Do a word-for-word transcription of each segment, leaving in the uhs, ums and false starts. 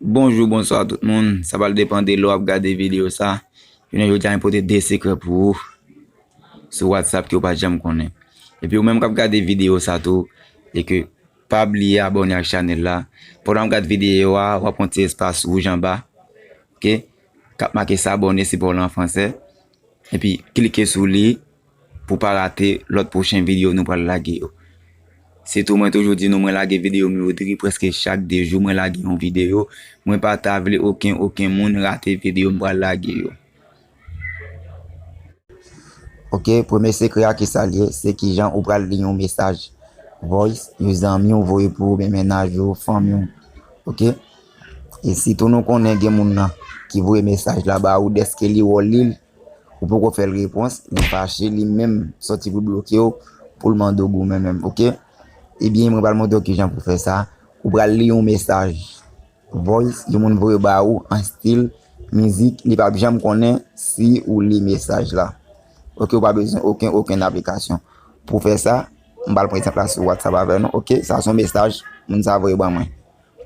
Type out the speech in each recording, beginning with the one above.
Bonjou, bonswa tout moun. Sa pral depann de lè w ap gade videyo sa. Jounen jodi a, mwen pote de sekrè pou ou sou WhatsApp ke w pa t janm konnen. Epi ou menm k ap gade videyo sa tou, e ke pa bliye abòne ak chanèl la. Pandan w ap gade videyo a, w ap wè yon ti espas wouj anba, oke, k ap make s'abonner, sipò w la an fransè. Epi klike sou li pou pa rate lòt pwochen videyo nou pral lage yo. Sitou mwen toujou di nou mwen lage videyo m yo dri prèske chak de jou mwen lage yon videyo. Mwen pa ta vle okenn okenn moun rate videyo m pral lage yo. Oke, premye sekrè a ki sa l ye, se kijan ou pral li yon mesaj voice yon zanmi w voye pou ou, oubyen mennaj ou, fanmi w. Oke? E sitou nou konnen gen moun nan ki voye mesaj la ba ou, dèske li wè w li l, ou poko fè l repons, li fache, li menm sòti pou l bloke w, pou l mande w goumen menm, oke? Ebyen, mwen pral montre w kijan pou fè sa. Ou pral li yon mesaj voice yon moun voye ba ou an stil mizik, li p ap janm konnen si ou li mesaj la. Oke, ou pa bezwen okenn, okenn aplikasyon. Pou fè sa, m pral pran egzanp la sou WhatsApp avè nou. Oke, sa se yon mesaj moun sa voye ban mwen.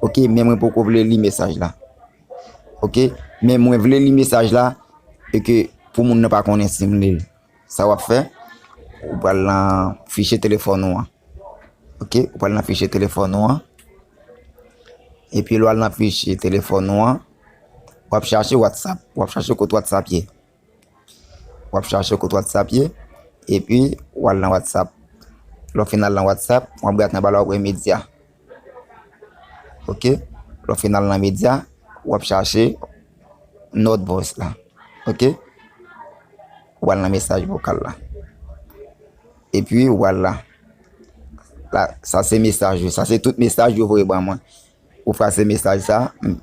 Oke, men mwen poko vle li mesaj la. Oke, men mwen vle li mesaj la, e ke pou moun nan pa konnen si m li l. Sa w ap fè, ou pral nan fichye telefòn ou an. Oke, ou pral nan fichye telefòn ou an. Epi lè w al nan fichye telefòn ou an, w ap chache WhatsApp. W ap chache kot WhatsApp ye. W ap chache kot WhatsApp ye. Epi w al nan WhatsApp. Lè w fin al nan WhatsApp, w ap gade anba la w ap wè medya. Oke? Lè w fin al nan medya, w ap chache Not Voice la. Oke? W al nan mesaj vokal la. Epi w al la. La, sa se mesaj yo. Sa se tout mesaj yo voye ban mwen. Ou fraze mesaj sa, m,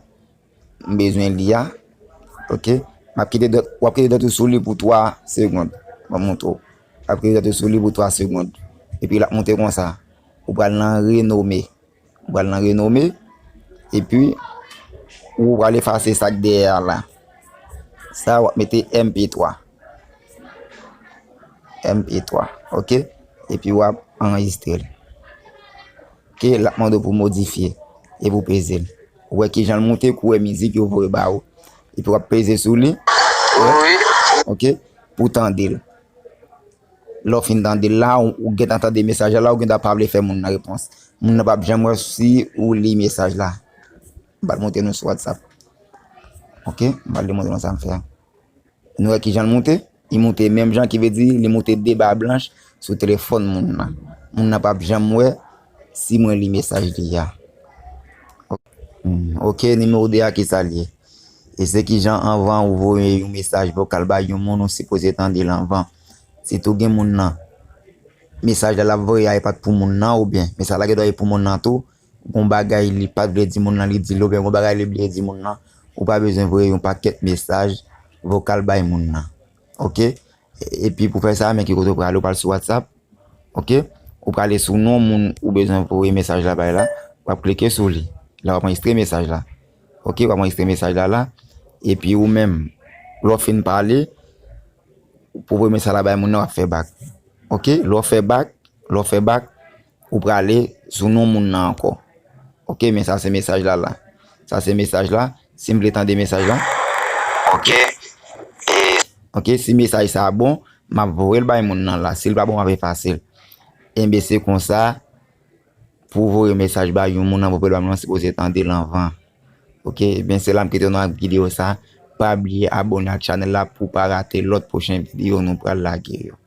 m bezwen li a. Oke? M ap kite dòt, w ap kite dòt ou sou li pou twa segonn. Ban m montre w. W ap kite dòt ou sou li pou twa segonn. Epi l ap monte konsa. Ou pral nan renome. Ou pral nan renome. Epi, ou pral efase sa k dèyè a la. Sa, w ap mete M P twa. M P twa. Oke? Epi, w ap anrejistre l. Oke? L ap mande w pou modifye. Epi, w peze l. Ou wè kijan l monte, koulè mizik yo voye ba ou. Epi, w ap peze sou li. Wi. Oke? Pou tande l. Lè w fin tande l la, ou, ou gentan tande mesaj la, ou gentan pa vle fè moun nan repons. Moun nan p ap janm wè si ou li mesaj la. M pral montre nou sou WhatsApp. Oke? M pral demontre nou sa m fè a. Nou wè kijan l monte? Li monte menm jan, ki vle di li monte de ba blanch sou telefòn moun nan. Moun nan p ap janm wè si mwen li mesaj li a. Hmm, oke, nimewo de a ki sa l ye? E se kijan anvan ou voye yon mesaj vokal bay yon moun, ou sipoze tande l anvan. Sitou gen moun nan, mesaj la l ap voye a e pa t pou moun nan, oubyen mesaj la gendwa e pou moun nan tou, gon bagay li pa t vle di moun nan, li di l, oubyen gon bagay li bliye di moun nan, ou pa bezwen voye yon pakèt mesaj vokal bay moun nan. Oke? Epi pou fè sa, men ki kote w prale, ou pral sou WhatsApp. Oke? Ou prale sou non moun ou bezwen voye mesaj la bay la. W ap klike sou li. La w ap anrejistre mesaj la. Oke? W ap anrejistre mesaj la la. Epi ou menm, lè w fin pale, pou voye mesaj la bay moun nan, w ap fè bak. Oke? Lè w fè bak, lè w fè bak, ou prale sou non moun nan ankò. Oke, men sa se mesaj la la. Sa se mesaj la. Si m vle tande mesaj la. Oke. E Oke, si mesaj sa bon, m ap voye l bay moun nan la. Si l pa bon, m ap efase l. Enben, se konsa, pou voye mesaj bay yon moun nan, pou voye l bay moun nan, sipoze tande l anvan. Oke, enben, se la m kite nou ak videyo sa. Pa bliye abòne ak chanèl la pou pa rate lòt pwochen videyo nou pral lage yo.